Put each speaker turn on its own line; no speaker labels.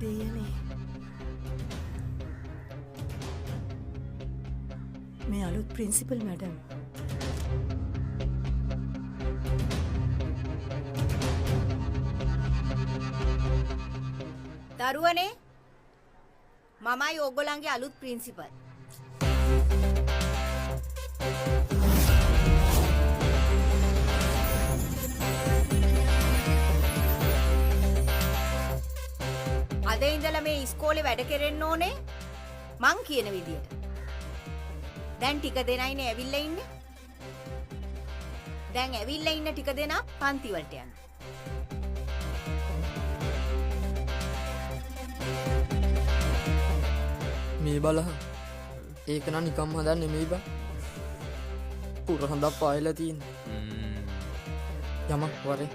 දෙයියනේ. මේ අලුත් principal madam.
දරුවනේ, මමයි ඕගොල්ලන්ගේ අලුත් ප්‍රින්සිපල්. අද ඉඳලා මේ ඉස්කෝලේ වැඩ කෙරෙන්න ඕනේ මං කියන විදියට. දැන් ටික දෙනයිනේ ඇවිල්ලා ඉන්නේ. දැන් ඇවිල්ලා ඉන්න ටික දෙනා පන්ති වලට යන්න.
මේ බලහන්. ඒක නම් නිකම් හදන්න නෙමෙයි බං. පුර හඳක් පායලා තියෙන්නේ. යමක් වරේ.